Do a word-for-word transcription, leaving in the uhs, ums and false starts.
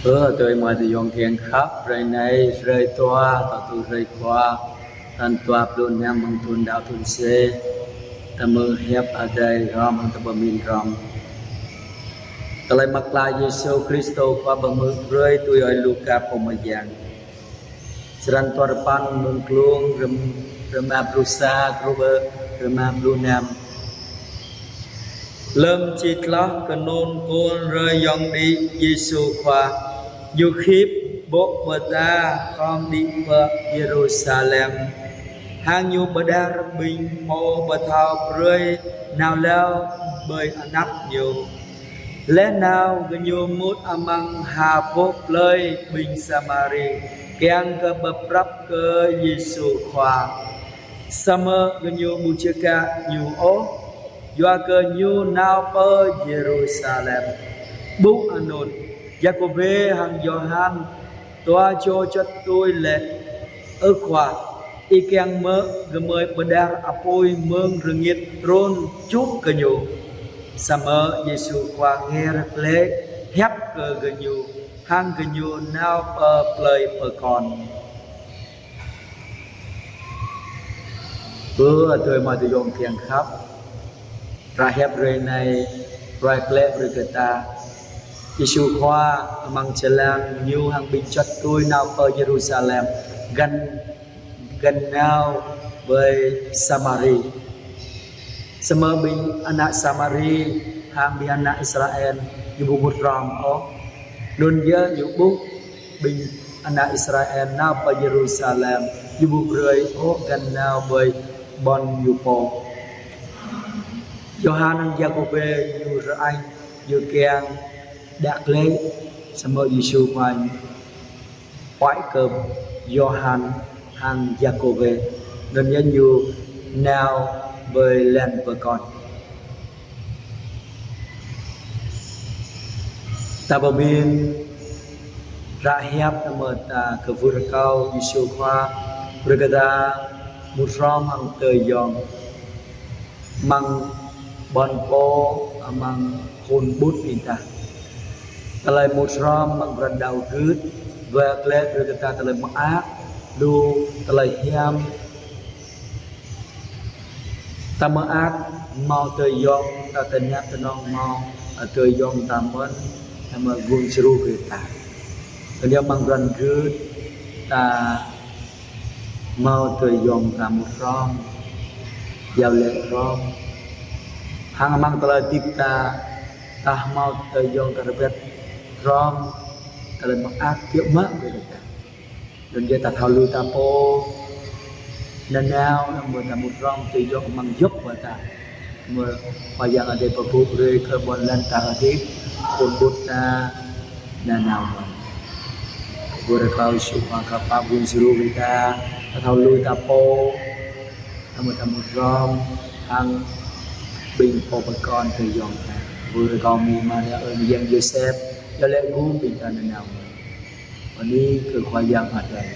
Ơ adơi amai ayŏng kiăng khăp, hrơi anai, hrơi dua, tơjuh hrơi Khua, tal dua pluh năm amăng thun đăo thun C. Ta hmư̆ hiăp Adai hrŏm hăng ta pơmĭn hrŏm. Tơlơi mơak klă Yêsu Krist Khua pơhmư̆ brơi tui ơi Luka pô mơyang. Črăn dua rơpăn, mơ̆ng glông rơm-, rơma pluh sa truh pơ rơma pluh năm. Lơm či tloh kơnŭn kôl hrơi yŏng đĭ Yêsu Khua, Ñu khĭp bôh pơta khŏm đĭ pơ Yêrusalem. Hăng Ñu pơđar ƀing pô pơthâo brơi nao hlâo ƀơi anăp Ñu. Laih nao gơñu mŭt amăng ha boh plơi ƀing Samari, kiăng kơ pơprăp kơ Yêsu Khua. Samơ̆ gơñu ƀu čơkă Ñu ôh, yua kơ Ñu nao pơ Yêrusalem. Ƀuh anŭn, Yakôbê hăng Yôhan dua čô čuăt tui laĭ: Ơ Khua, Ih kiăng mơ̆ gơmơi pơđar apui mơ̆ng rơngit trŭn čuh kơ Ñu? Samơ̆ Yêsu Khua ngă glaĭ hiăp kơ gơñu, hăng gơñu nao pơ plơi pơkŏn. Ơ adơi amai ayŏng kiăng khăp, hră hiăp hrơi anai ruai glaĭ brơi kơ ta Yêsu Khua amăng jơlan Ñu hăng ƀing čuăt tui nao pơ Yêrusalem, găn, găn nao ƀơi Samari. Samơ̆ ƀing ană Samari hăng ƀing ană Israel ñu ƀu mŭt hrŏm ôh. Anŭn yơh ñu ƀuh ƀing ană Israel nao pơ Yêrusalem, ñu ƀu brơi ôh găn nao ƀơi ƀôn ñu pô. Yôhan hăng Yakôbê ñu rơañ, ñu kiăng đăk glaĭ, samơ̆ Yêsu Khua pơhiăp kơ Yôhan hăng Yakôbê, anŭn yơh ñu nao ƀơi lŏn pơkŏn. Ta pơmĭn hră hiăp anŭn mơ̆ ta kơwưh rơkâo Yêsu Khua brơi kơ ta mŭt hrŏm hăng tơyŏng amăng ƀôn pô, amăng khul ƀut ƀing ta. Tơlơi mŭt hrŏm amăng pran đăo gưt, wơ̆t glaĭ brơi kơ ta tơlơi mơak, lu tơlơi hiam. Ta mơak hmâo tơyŏng, ta tơnap tơnŏng hmâo tơyŏng ta mơ̆n, ta mơ̆ gum djru kơ ta. Tơlơi amăng pran gưt, ta hmâo tơyŏng ta mŭt hrŏm, iâu laĭ hrŏm. Hăng amăng tơlơi hơdip ta, ta hmâo tơyŏng ta rơbat hrŏm, tơlơi mơak kiăng mă brơi kơ ta. Anŭn yơh ta thâo lui ta pô nanao, anŭn mơ̆ ta mŭt hrŏm tơyŏng amăng djŏp ƀơi ta. Mơ̆ Khua Yang Adai pơƀuh brơi kơ ƀôn lan ta hơdip, khul ƀut ta nanao mơ̆n. Kơwưh rơkâo Yêsu Khua kơ pap gum djru kơ ta, ta thâo lui ta pô, anŭn mơ̆ ta mŭt hrŏm hăng ƀing pô pơkŏn tơyŏng ta. Kơwưh rơkâo Mi Maria ơi, Mi Yang Yôsep, iâu laĭ gum ƀing ta nanao mơ̆n. Bơni kơ Khua Yang Adai.